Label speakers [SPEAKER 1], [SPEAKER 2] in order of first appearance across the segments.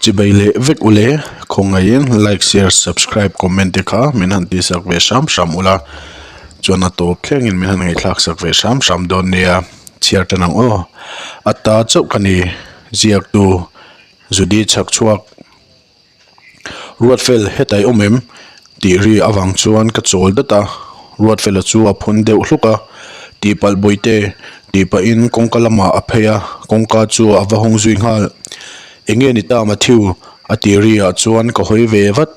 [SPEAKER 1] Chibai leh vek ule khawngaihin like share subscribe comment te kha min han tihsak ve hram hram ula chuan a tawp thlengin min han ngaihthlak sak ve hram hram dawn nia chhiar tan ang aw a ta chauh ka ni ziaktu Judy chhak chhuak. Ruatfel hetai awm em? tih ri avang chuan ka chawl dat a, Ruatfela chu a phun deuh hluk a, Tihpalh Bawihte tih pahin kawngka lamah a phei a, kawngka chu a va hawng zui nghal. Enge ni ta Matthew? a tih ri ah chuan ka hawi ve vat.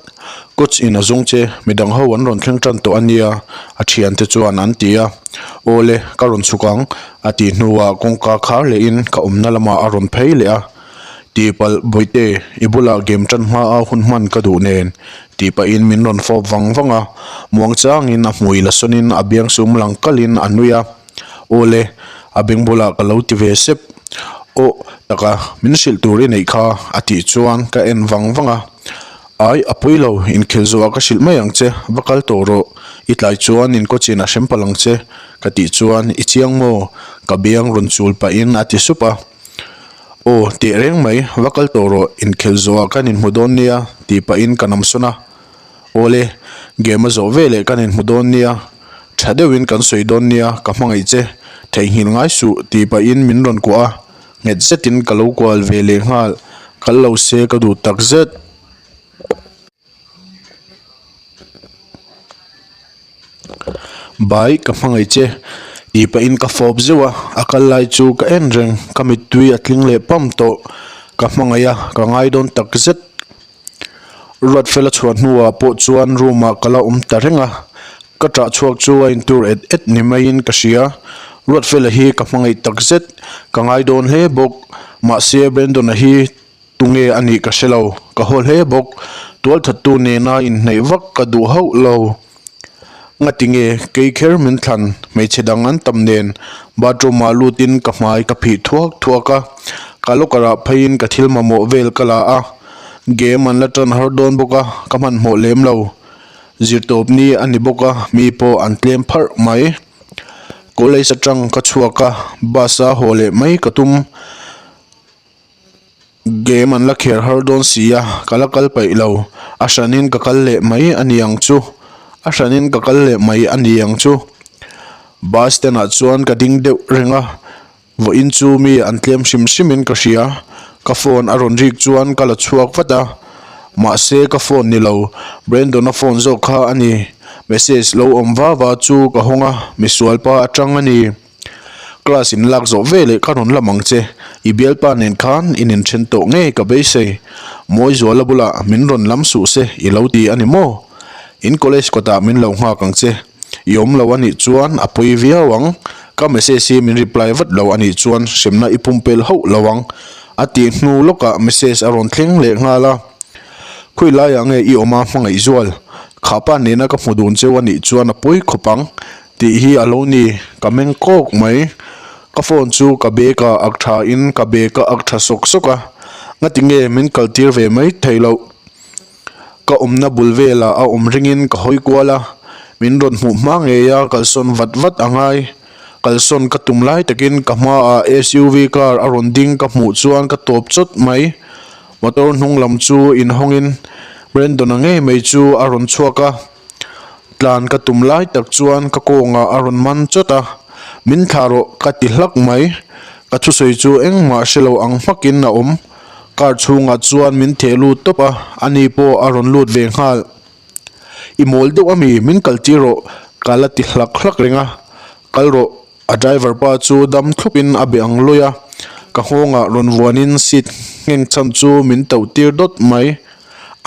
[SPEAKER 1] Coach in a zawng che, midang ho an rawn thleng tan tawh a nia a thiante chuan an ti a. Aw le, ka rawn chhuk ang a tih hnuah kawngka khar lehin ka awmna lamah a rawn phei leh a. Tihpalh Bawihte, i bulah game tan hma a hun hman ka duh nen, tih pahin min rawn fawp vang vang a, muang changin a hmui la sawnin a biang sum lang kalhin a nui a, Aw le, a beng bulah ka lo ti ve sep. Aw, taka, min hrilh tur i neih kha, a tih chuan ka en vang vang a, Ai, a pui lo, inkhel zawhah ka hrilh mai ang che, va kal tawh rawh, i tlai chuan in kawchin a hrem palh ang che, ka tih chuan, I chiang maw? ka biang rawn chul pahin a ti sup a. Aw, teh reng mai, va kal tawh rawh, inkhel zawhah kan inhmu dawn nia, tih pahin ka namsawn a. Aw le, game a zawh veleh kan inhmu dawn nia, tha deuhin kan sawi dawn nia, ka hmangaih che, theihnghilh ngai suh, tih pahin min rawn kuah a, nghet zetin ka lo kual ve leh nghal, kal lo se ka duh tak zet. Bai ka hmangaih che tih pahin ka fawp zeuh a, a kal lai chu ka en reng, ka mittui a tling leh pam tawh, ka hmangaih a, ka ngai dawn tak zet. Ruatfela chhuah hnuah pawh chuan room ah ka la awm ta reng a, ka ṭah chhuak chu a intur et et ni maiin ka hria, Ruatfela hi ka hmangaih tak zet, ka ngai dawn hle bawk, mahse Brandon-a hi Tunge a nih ka hre lo, ka haw hle bawk. Tualthattu nena inhnaih vak ka duh hauh lo. Ngati nge kei kher min thlan, hmeichhe dang an tam nen. Bathroom ah lutin ka hmai ka phih thuak thuak a, ka locker ah pheiin ka thil mamawh vel ka la a. Game an la tan har dawn bawk a, ka hmanhmawh lem lo. Zirtawp ni a ni bawk a, mi pawh an tlem pharh mai. College atang ka chhuak a, bus a haw leh mai ka tum. Game an la kher har dawn si a, ka la kal paih lo. A hranin ka kal leh mai a ni ang chu. A hranin ka kal leh mai a ni ang chu. Bus stand ah chuan ka ding deuh reng a, vawiin chu mi an tlem hrim hrimin ka hria. Ka phone a rawn rik chuan ka la chhuak vat a, mahse ka phone ni lo, Brandon-a phone zawk kha a ni. Message lo awm va va chu ka hawng a, misualpa atang a ni. Class in lak zawh veleh ka rawn lam ang che, i bialpa nen khan in inthen tawh ngei ka beisei. Mawizuala bulah min rawn lam suh se i lo ti a ni maw? In college kawtah min lo nghak ang che. I awm lo a nih chuan a pawi viau ang, ka message hi min reply vat lo a nih chuan hremna i pumpel hauh lo ang a tih hnu lawkah message a rawn thleng leh nghal a. Khawi laiah nge i awm a hmangaihzual? Khapa nena ka hmu dun cheu a nih chuan a pawi khawp ang. Tih hi a lo ni, ka meng kawk mai. Ka phone chu ka bag ah ak tha in ka bag a ak tha sawk sawk a, ngati nge min kal tir ve mai thei loh. Ka awmna bul velah a awm ringin ka hawi kual a, min rawn hmuh hma ngei a kalsawn vat vat a ngai. Kalsawn ka tum lai takin ka hmaah SUV car a rawn ding ka hmuh chuan ka tawp chawt mai. Motor hnung lam chu inhawngin Brandon-a ngei mai chu a rawn chhuak a. Tlan ka tum lai tak chuan ka kawngah a rawn man chawt a, min thlah rawh ka ti hlak mai. Ka thusawi chu engmah hre lo ang hmakin a awm. Car chhungah chuan min theh lut tawp a, ani pawh a rawn lut ve nghal. I mawl deuh ami, min kal tir rawh ka la ti hlak hlak reng a, kal rawh A driver pa chu dam thlupin a be ang luih a, ka nghawngah rawn vuanin seat ngheng chhan chu min tauh tir dawt mai.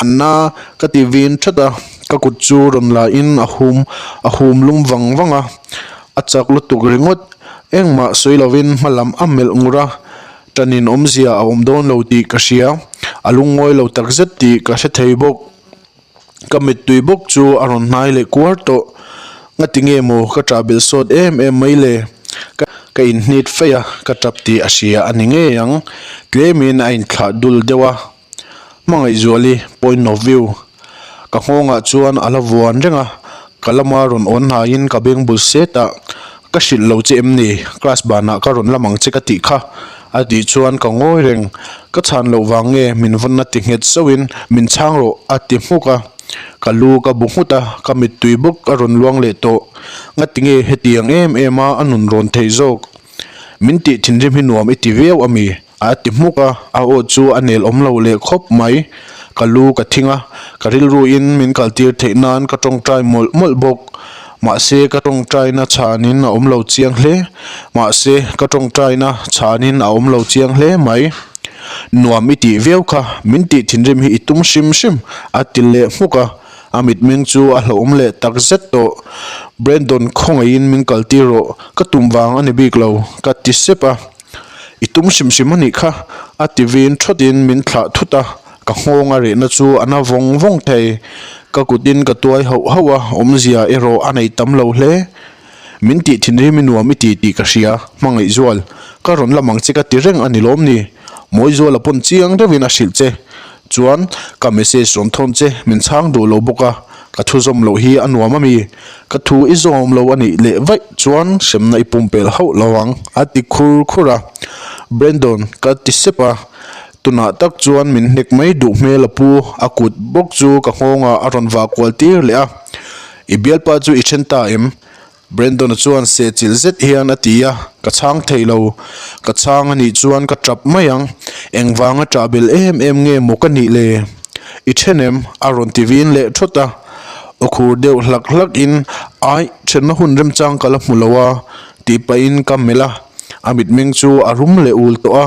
[SPEAKER 1] Anna ka ti vin that a, ka kut chu rawn la in a hum a hum lum vang vang a, a chak lutuk ringawt. Engmah sawi lovin hma lam a melh ngur a, ṭanin awmzia a awm dawn lo tih ka hria, a lungngawi lo takzet tih ka hre thei bawk. Ka mittui bawk chu a rawn hnai leh kuar tawh. Ngati nge maw ka ṭah belh sawt em em mai le? Ka inhnit feih a, ka ṭap tih a hria a ni ngei ang. Tlemin a inthlah dul deuh a. Hmangaihzuali point of view. Ka nghawngah chuan a la vuan reng a, ka lama rawn awn hnaiin ka beng bul set a, Ka hrilh lo che em ni? Class banah ka rawn lam ang che ka tih kha. A tih chuan ka ngawi reng. Ka chhan loh vang nge min vawnna ti nghet zauhin min chhang rawh a ti hmuk a. Ka lu ka bu nghut a, ka mittui bawk a rawn luang leh tawh. Ngatinge hetiang em em a a nun rawn theih zawk? Min tih thinrim hi nuam i ti viau a mi? A ti hmuk a, a aw chu a nel awm lo leh khawp mai. Ka lu ka thing a, ka rilruin min kaltir theih nan ka tawngtai mawlh mawlh bawk. Mahse ka tawngtaina chhanin a awm lo chiang hle. Mahse ka tawngtaina chhanin a awm lo chiang hle mai. Nuam i tih viau kha, min tih thinrim hi i tum hrim hrim, a ti leh hmuk a. A mitmeng chu a hlauhawm leh tak zet tawh. Brandon khawngaihin min kaltir rawh, ka tum vang a ni bik lo, ka ti sep a. I tum hrim hrim a nih kha, a ti vin thawtin min thlah thut a, ka nghawng a rehna chu a na vawng vawng thei. Ka kutin ka tuai hauh hauh a, awmzia erawh a nei tam lo hle. Min tih thinrim i nuam i ti tih ka hria, Hmangaihzual, ka rawn lam ang che ka ti reng a ni lawm ni? Mawizuala pawn chiang deuhin a hrilh che. Chuan, ka message rawn thawn che, min chhang duh lo bawk a, ka thu zawm loh hi a nuam a mi? Ka thu i zawm lo a nih leh vaih chuan hremna i pumpelh hauh lo ang, a ti khur khur a. Brandon, ka ti sep a, tunah tak chuan min hnek mai duh hmel a pu, a kut bawk chu ka nghawngah a rawn vah kual tir leh a. I bialpa chu i then ta em? Brandon-a chuan sehchilh zet hian a ti a, ka chhang thei lo. Ka chhang a nih chuan ka tap mai ang. Engvanga tah bel em em nge maw ka nih le? I then em? A rawn ti vin leh thawt a. Aw khur deuh hlak hlak in, Aih, thenna hun remchang ka la hmu lo a, tih pahin ka melh a. A mitmeng chu a rum leh ul tawh a,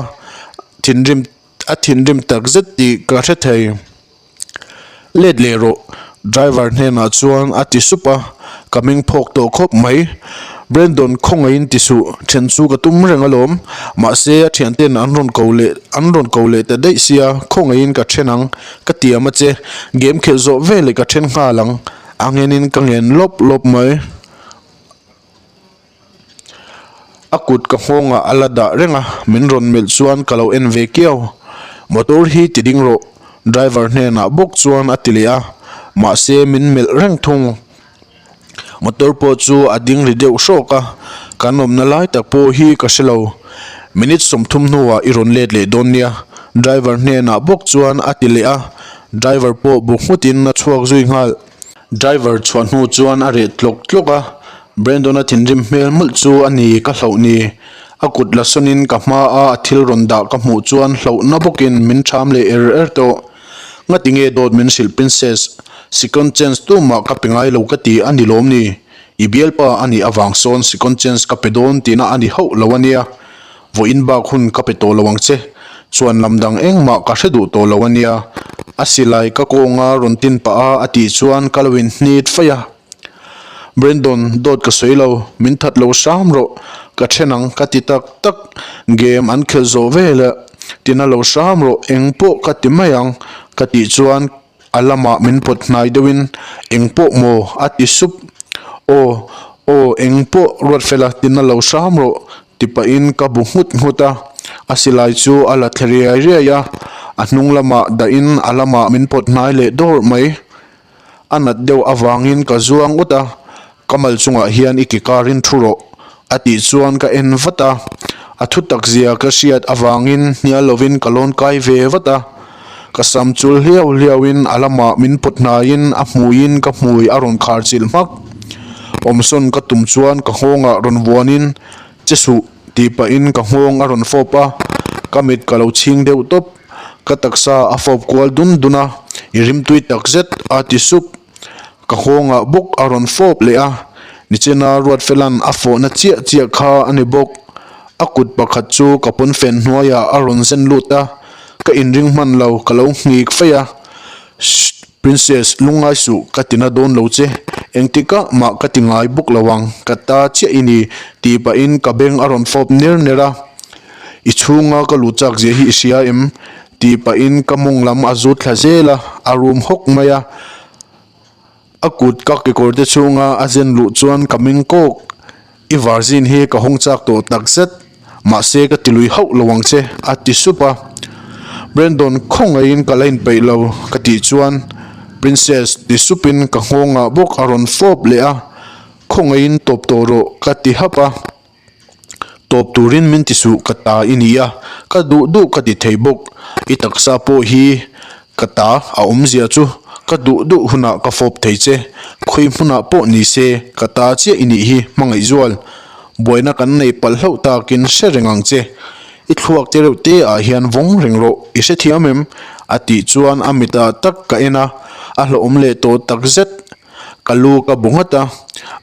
[SPEAKER 1] thinrim a thinrim takzet tih ka hre thei. Let leh rawh, driver hnenah chuan a ti sup a, ka meng phawk tawh khawp mai. Brandon khawngaihin ti suh, then chu ka tum reng alawm. Mahse a thianten an rawn ko leh an rawn ko leh ta daih sia, khawngaihin ka then ang, ka tiam a che. Game khelh zawh veleh ka then nghal ang, a ngenin ka ngen lawp lawp mai. A kut ka nghawngah a la dah reng a, min rawn melh chuan ka lo en ve kiau. Motor hi ti ding rawh, driver hnenah bawk chuan a ti leh a, mahse min melh reng thung. Motor pawh chu a ding ri deuh hrawk a, kan awmna lai tak pawh hi ka hre lo. Minute 30 hnuah i rawn let leh dawn nia, driver hnenah bawk chuan a ti leh a, driver pawh bu nghutin a chhuak zui nghal. Driver chhuah hnu chuan a reh tlawk tlawk a, Brandon-a thinrim hmel mawlh chu a ni ka hlauh ni. A kut la sawnin ka hma a a thil rawn dah ka hmuh chuan hlauhna bawkin min ṭham leh er er tawh. Ngati nge dawt min hrilh Princess, second chance tumah ka pe ngai lo ka ti a ni lawm ni? I bialpa a nih avang sawn second chance ka pe dawn tihna a ni hauh lo a nia. Vawiin bak hun ka pe tawh lo ang che, chuan lam dang engmah ka hre duh tawh lo a nia. A silai ka kawnga rawn tin pah a a tih chuan ka lo inhnit faih a. Brandon, dawt ka sawi lo, min that lo hram rawh, ka then ang ka ti tak tak, game an khelh zawh vel a, tina lo hram rawh, engpawh ka ti mai ang ka tih chuan A lamah min pawt hnai deuhin, Eng pawh maw? a ti sup. Aw, aw, eng pawh Ruatfela tina lo hram rawh, ti pahin ka bu nghut nghut a. A silai chu a la thle riai riai a, a hnung lamah dahin a lamah min pawt hnai leh dawrh mai. A nat deuh avangin ka zuang ut a, Ka mal chungah hian i ke karin thu rawh, a tih chuan ka en vat a. A thu tak zia ka hriat avangin hnial lovin ka lawn kai ve vat a. Ka sam chul hliau hliauin a lamah min pawt hnaiin a hmuiin ka hmui a rawn khar chilh hmak. Awmsawn ka tum chuan ka nghawngah rawn vuanin, Che suh, tih pahin ka nghawng a rawn fawp a. Ka mit ka lo chhing deuh tawp. Ka taksa a fawp kual dun dun a, I rimtui takzet, a ti sup. Ka nghawngah bawk a rawn fawp leh a, nichina Ruatfela'n a fawhna chiah chiah kha a ni bawk. A kut pakhat chu ka pawnfen hnuaiah a rawn zen lut a, ka inring hman lo, ka lo nghik feih a. Shh! Princess, lungngai suh, ka tina dawn lo che. Engtikah mah ka ti ngai bawk lo ang, ka ta chiah i ni, tih pahin ka beng a rawn fawp ner ner a. I chhunga ka luh chak zia hi i hria em? Tih pahin ka mawng lam a zut thla zel a, a rum hawk mai a. A kut ka kekawr te chhunga a zen luh chuan ka meng kawk. I varzin hi ka hawng chak tawh tak zet, mahse ka ti lui hauh lo ang che, a ti sup a. Brandon khawngaihin ka la inpeih lo, ka tih chuan Princess ti supin ka nghawngah bawk a rawn fawp leh a, khawngaihin tawp tawh rawh, ka ti hap a. Tawp turin min ti suh ka ta i ni a, ka duh duh ka ti thei bawk. I taksa pawh hi ka ta a awmzia chu ka duh duh hunah ka fawp thei che. Khawi hmunah pawh ni se ka ta chiah i nih hi hmangaih zual. Buaina kan nei palh hlauh takin hre reng ang che. I thluak te reuh te ah hian vawng reng rawh, i hrethiam em? A tih chuan a mitah tak ka en a, a hlauhawm leh tawh takzet. Ka lu ka bu nghat a,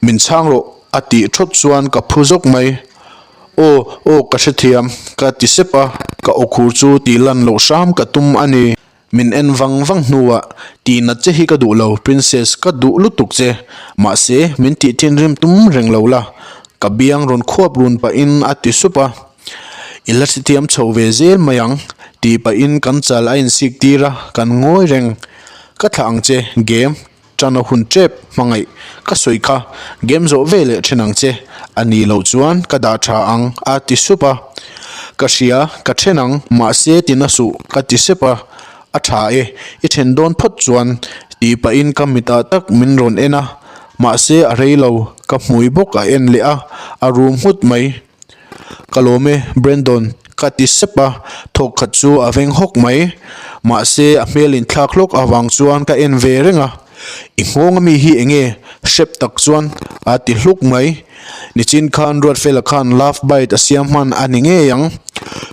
[SPEAKER 1] Min chhang rawh a tih thawt chuan ka phu zawk mai. Aw, aw ka hrethiam ka ti sep a, ka aw khur chu tih lan loh hram ka tum a ni. Min en vang vang hnuah, Tih nat che hi ka duh lo Princess, ka duh lutuk che. Mahse, min tih thinrim tum reng lo la. Ka biang rawn khuap run pahin a ti sup a. I la hrethiam chho ve zel mai ang tih pahin kan chal a insik tir a, kan ngawi reng. Ka thlah ang che, game. Tan a hun tep hmangaih ka sawi kha game zawh ve leh then ang che, a nih loh chuan ka dah tha ang a ti sup a. Ka hria, ka then ang, mahse ti na suh ka ti sep a, a tha e, i then dawn phawt chuan tih pahin ka mitah tak min rawn en a, mahse a rei lo, ka hmui bawk a en leh a, a rum nghut mai. Ka lawm e, Brandon, ka ti sep a, thawk khat chu a veng hawk mai. Mahse, a hmel inthlak hlawk avang chuan ka en ve reng a, I nghawng ami hi eng nge? Hrep tak chuan a ti hluk mai. Nichin khan Ruatfela khan love bite a siam hman a ni ngei ang.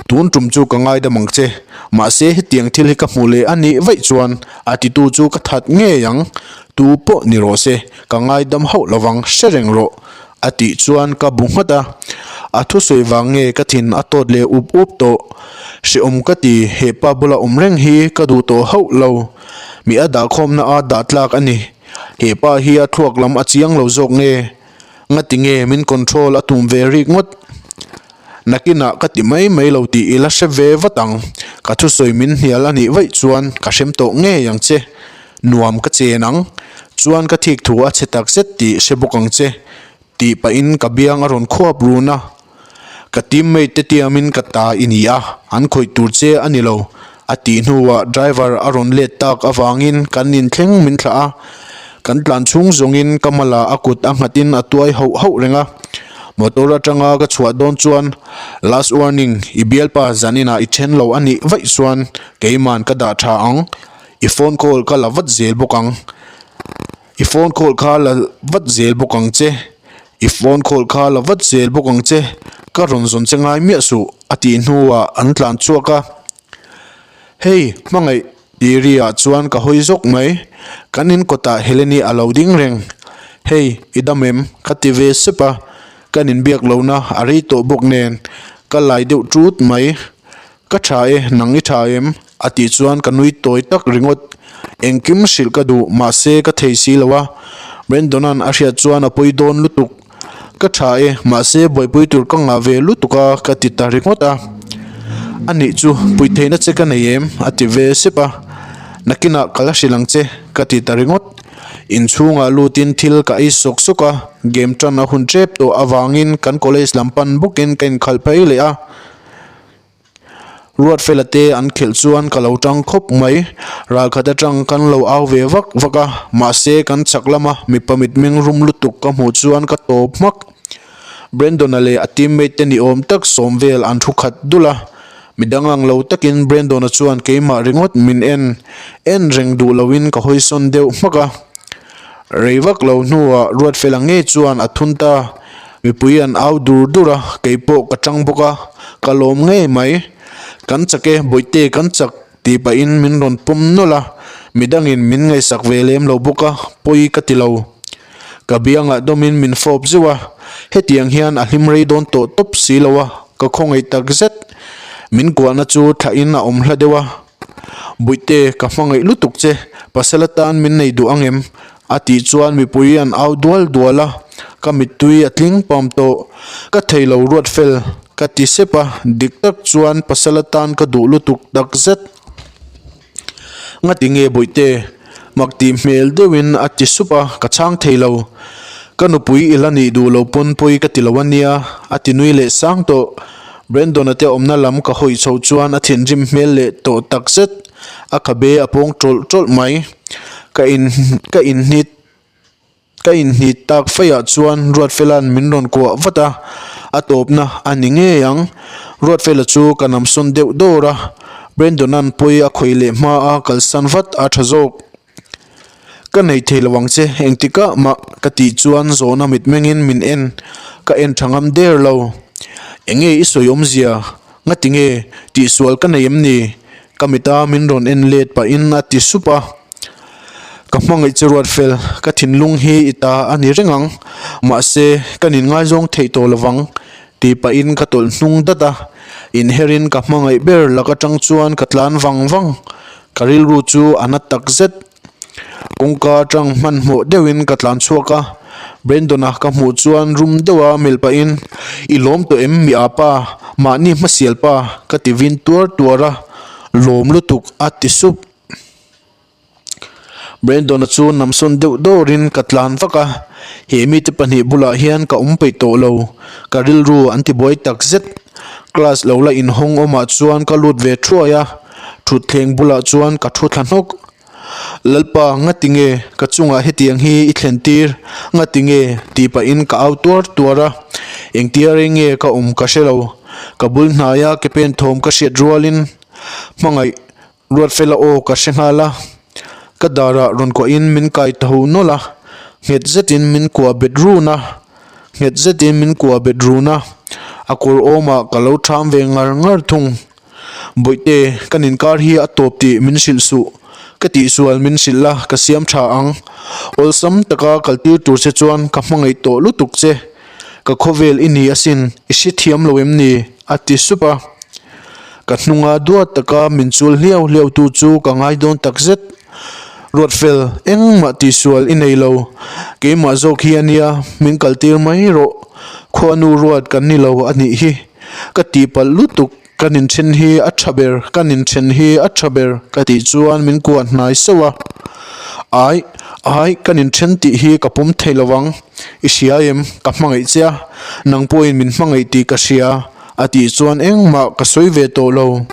[SPEAKER 1] Tun tum chu ka ngaidam ang che. Mahse, hetiang thil hi ka hmu leh a nih vaih chuan a titu chu ka that ngei ang. Tu pawh ni rawh se, ka ngaidam hauh lovang hre reng rawh. A tih chuan ka bu nghat a, a thusawi vang nge ka thin a tawt leh up up tawh. Hrehawm ka ti, hepa bula awm reng hi ka duh tawh hauh lo. Mi a dahkhawmna a dah tlak a ni. Hepa hi a thluak lam a chiang lo zawk nge? Ngati nge min control a tum ve rik ngawt? Nakinah ka ti mai mai lo tih i la hre ve vat ang. Ka thusawi min hnial a nih vaih chuan ka hrem tawh ngei ang che. Nuam ka chen ang. Chuan ka thik thu a chhe tak zet tih hre bawk ang che. Tih pahin ka biang a rawn khuap run a. Ka teammate te tiamin ka ta i ni a, an khawih tur che a ni lo. A tih hnuah driver a rawn let tak avangin kan inthleng min thlah a. Kan tlan chhung zawngin ka mala a kut a nghatin a tuai hauh hauh reng a. Motor atanga ka chhuah dawn chuan last warning i bialpa zaninah i then lo a nih vaih chuan keiman ka dah tha ang. I phone call ka la vat zel bawk ang. I phone call kha la vat zel bawk ang che. I phone call kha la vat zel bawk ang che. Ka rawn zawn che ngai miah suh a tih hnuah an tlan chhuak a. Hei hmangaih tih ri ah chuan ka hawi zawk mai. Kan in kawtah Heleni a lo ding reng. Hei i dam em? Ka ti ve sep a. Kan inbiak lohna a rei tawh bawk nen ka lai deuh tut mai. Ka tha e, nang i tha em? A tih chuan ka nui tawi tak ringawt. Engkim hrilh ka duh, mahse ka thei si lo a. Brandon-a'n a hriat chuan a pawi dawn lutuk. Ka tha e, mahse buaipui tur ka ngah ve lutuk a, ka ti ta ringawt a. A nih chu, pui theihna che ka nei em? A ti ve sep a. Nakinah ka la hrilh ang che, ka ti ta ringawt. Inchhungah lutin thil ka ei sawk sawk a, game tan a hun tep tawh avangin kan college lam pan bawkin ka inkhalh phei leh a. Ruatfela te an khelh chuan ka lo tang khawp mai. Ralkhat atang kan lo au ve vak vak a, mahse kan chak lama mipa mitmeng rum lutuk ka hmuh chuan ka tawp hmak. Brandon-a leh a teammate te ni awm tak sawm vel an thu khat dul a, midang ang lo takin Brandon-a chuan keimah ringawt min en en reng duh loin ka hawisawn deuh hmak a. Rei vak lo hnuah Ruatfela ngei chuan a thun ta. Mipui an au dur dur a, kei pawh ka tang bawk a, ka lawm ngei mai. Kan chak e, Bawihte kan chak tih pahin min rawn pawm nawlh a, midangin min ngaihsak ve lem lo bawk a, pawi ka ti lo. Ka biangah dawmin min fawp zeuh a, hetiang hian a hlim rei dawn tawh tawp si lo a, ka khawngaih tak zet. Min kuahna chu thlahin a awm hla deuh a, Bawihte, ka hmangaih lutuk che, pasal atan min nei duh ang em? A tih chuan mipui an au dual dual a, ka mittui a tling pam tawh. Ka thei lo ruat fel, ka ti sep a, dik tak chuan pasal atan ka duh lutuk tak zet. Ngati nge Bawihte? Mak tih hmel deuhin a ti sup a, ka chhang thei lo. Ka nupui i la nih duh lo pawn pawi ka ti lo a nia, a ti nui leh sang tawh. Brandon-a te awmna lam ka hawi chhoh chuan a thinrim hmel leh tawh tak zet. A khabe a pawng tawlh tawlh mai. Ka in ka inhnit ka inhnit tak faiah chuan Ruatfela'n min rawn kuah vat a. A tawpna a ni ngei ang. Ruatfela chu ka namsawn deuh dawr a, Brandon-a'n pawi a khawih leh hma a kalsan vat a tha zawk. Ka nei thei lo ang che, engtikah mah ka tih chuan zawhna mitmengin min en, ka en tha ngam der lo. Enge i sawi awmzia? Ngati nge tihsual ka nei em ni? Ka mita min rawn en let pahin a ti sup a. Ka hmangaih che Ruatfel, ka thinlung hi i ta a ni reng ang, mahse kan inngaizawng theih tawh lovang tih pahin ka tawlh hnung dat a, inherin ka hmangaih ber lak atang chuan ka tlan vang vang, ka rilru chu a na tak zet. Kawngka atang hmanhmawh deuhin ka tlan chhuak a, Brandon-a ka hmuh chuan rum deuha melh pahin, I lawm tawh em mi apa, mahni hmasial pa ka ti vin tuar tuar a, lawm lutuk a ti sup. Brandon-a chu namsawn deuh dawrin ka tlan vak a, he mite pahnih bulah hian ka awm peih tawh lo, ka rilru an ti buai tak zet. Class lo la inhawng awmah chuan ka lut ve thuai a, thutthleng bulah chuan ka thu thla hnawk. Lalpa, ngati nge ka chungah hetiang hi i thlen tir? Ngati nge? tih pahin ka au tuar tuar a, engtia rei nge ka awm ka hre lo. Ka bul hnaia ke pen thawm ka hriat rualin hmangaih Ruatfela aw ka hre nghal a, ka darah rawn kuahin min kai tho nawlh a, nghet zetin min kuah bet run a, nghet zetin min kuah bet run a, a kawr awmah ka lo ṭham ve ngar ngar thung. Bawihte, kan inkar hi a tawp tih min hrilh suh, ka tihsual min hrilh la, ka siam tha ang. Awlsam taka kaltir tur che chuan ka hmangaih tawh lutuk che, ka khawvel i ni asin, i hrethiam lo em ni? a ti sup a. Ka hnunga duat taka min chul hliau hliau tu chu ka ngai dawn tak zet. Ruatfel, engmah tihsual i nei lo, keimah zawk hi a nia, min kaltir mai rawh, khuanu ruat kan ni lo a nih hi, ka tihpalh lutuk. Kan inthen hi a tha ber, kan inthen hi a tha ber ka tih chuan min kuah hnai sauh a. Ai, ai, kan inthen tih hi ka pawm thei lo ang, i hria em, ka hmangaih che a, nang pawhin min hmangaih tih ka hria a tih chuan engmah ka sawi ve tawh lo.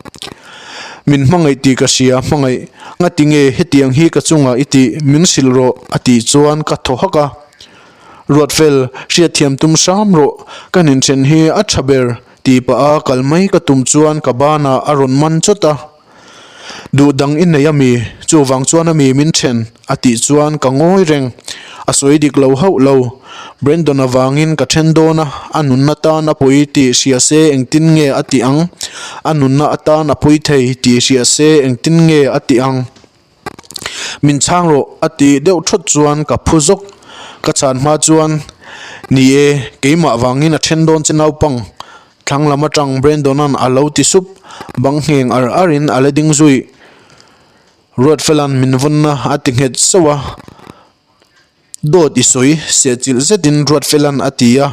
[SPEAKER 1] Min hmangaih tih ka hria, hmangaih, ngati nge hetiang hi ka chungah i tih, min hrilh rawh a tih chuan ka thaw hak a. Ruatfel, hriatthiam tum hram rawh, kan inthen hi a tha ber Tih pah a kal mai ka tum chuan ka banah a rawn man chawt a, Duh dang i nei ami? Chuvang chuan ami min then? a tih chuan ka ngawi reng. A sawi dik lo hauh lo. Brandon avangin ka then dawn a, a nunna tan a pawi tih hria se engtin nge a tih ang? A nunna atan a pawi thei tih hria se engtin nge a tih ang? Min chhang rawh a tih deuh thawt chuan ka phu zawk. Ka chhan hma chuan, Ni e, keimah vangin a then dawn che naupang. Thlang lam atang Brandon-a'n a lo ti sup, bang ngheng ar arin a la ding zui. Ruatfela'n min vawnna a ti nghet sauh a. Dawt i sawi, sehchilh zetin Ruatfela'n a ti a.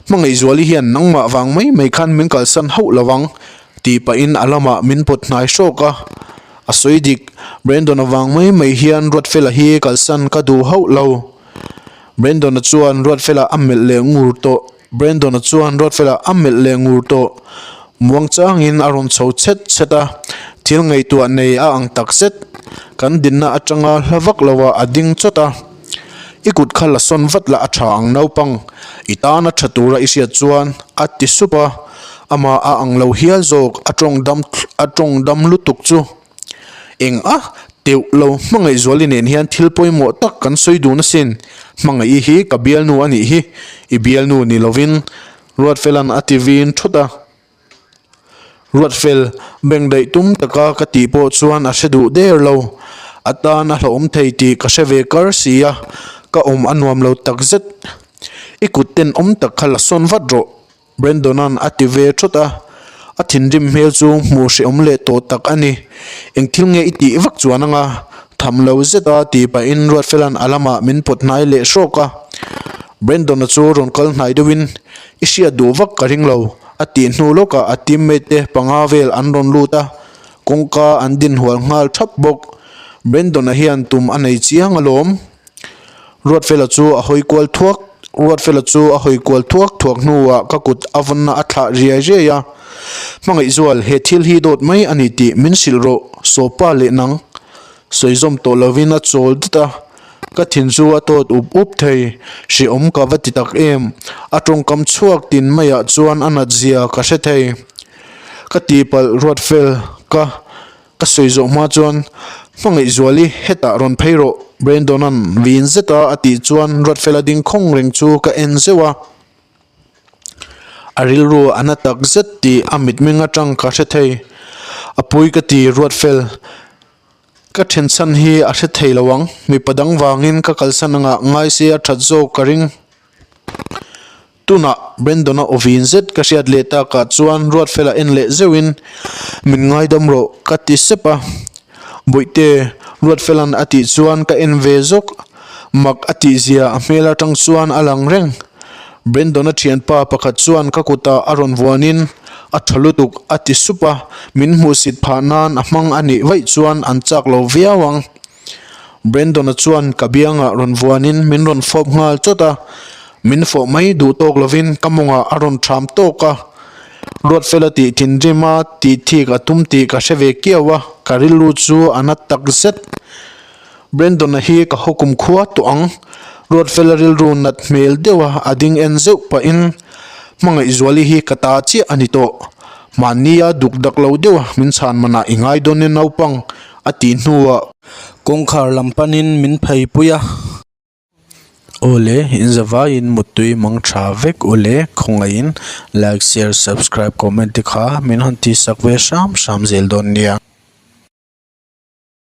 [SPEAKER 1] Hmangaihzuali hian nangmah vang mai mai khan min kalsan hauh lo ang, tih pahin a lamah min pawt hnai hrawk a. A sawi dik, Brandon-a vang mai mai hian Ruatfela hi kalsan ka duh hauh lo. Brandon-a chuan Ruatfela a melh leh ngur tawh. Brandon-a chuan Ruatfela a melh leh ngur tawh. Muang changin a rawn chho chhet chhet a, thil ngaihtuah nei a ang tak zet. Kan dinna atanga hla vak loah a ding chawt a. I kut kha la sawn vat la a tha ang naupang, i tana tha tura i hriat chuan a ti sup a, amah a ang lo hial zawk a tawng dam a tawng dam lutuk chu. Eng a, teuh lo Hmangaihzuali nen hian thil pawimawh tak kan sawi dun asin, Hmangaih-i hi ka bialnu a nih hi, i bialnu ni lovin Ruatfela'n a ti vin thut a. Ruatfel, beng daih tum taka ka tih pawh chuan a hre duh der lo, a tan a hlauhawm thei tih ka hre ve kar si a, ka awm a nuam lo takzet. I kut tenawm tak kha la sawn vat rawh. Brandon-a'n a ti ve thawt a, a thinrim hmel chu hmuh hrehawm leh tawh tak a ni. Eng thil nge i tih vak chuan anga tham lo zet a tih pahin Ruatfela'n a lamah min pawt hnai leh hrawk a. Brandon-a chu rawn kal hnai deuhin, I hriat duh vak ka ring lo, a tih hnu lawkah a teammate te panga vel an rawn lut a, kawngka an din hual nghal thap bawk. Brandon-a hian tum a nei chiang alawm. Ruatfela chu a hawi kual thuak Ruatfela chu a hawi kual thuak thuak hnuah ka kut a vawnna a thlah riai riai a. Hmangaihzual, he thil hi dawt mai a ni tih min hrilh rawh, Sawpa leh nang. Sawi zawm tawh lovin a chawl dat a. Ka thin chu a tawt up up thei. Hrehawm ka va ti tak em. A tawngkam chhuak tin maiah chuan a nat zia ka hre thei. Ka tihpalh ruat fel ka ka sawi zawh hma chuan Hmangaihzuali hetah rawn phei rawh Brandon-a'n vin zeta a tih chuan Ruatfela ding khawng reng chu ka en zeuh a. A rilru a na tak zet tih a mitmeng atang ka hre thei. A pui ka ti Ruatfel. Ka then chhan hi a hre thei lo ang, mipa dang vangin ka kalsan angah ngai se a that zawk ka ring. Tunah Brandon-a aw vin zet ka hriat leh takah chuan Ruatfela en leh zeuhin min ngaidam rawh ka ti sep a. Bawihte, Ruatfela'n a tih chuan ka en ve zawk. Mak a tih zia a hmel atang chuan a lang reng. Brandon-a thianpa pakhat chuan ka kutah a rawn vuanin a tha lutuk a ti sup a, min hmuhsit phah nan a hmang a nih vaih chuan an chak lo viau ang. Brandon-a chuan ka biangah rawn vuanin min rawn fawp nghal chawt a, min fawh mai duh tawk lovin ka mawngah a rawn ṭham tawk a. Ruatfela tih thinrim a tih thik a tum tih ka hre ve kiau a, ka rilru chu a na tak zet. Brandon-a hi ka haw kum khua tawh ang. Ruatfela rilru nat hmel deuha a ding en zeuh pahin Hmangaihzuali hi ka ta chiah a ni tawh. Mahnia duk dak lo deuha min chhan manah i ngai dawn e naupang a tih hnuah kawngkhar lam panin min phei pui a. Aw le, in zavaiin muttui mang tha vek u le, khawngaihin like, share, subscribe, comment te kha min han tihsak ve hram hram zel dawn nia.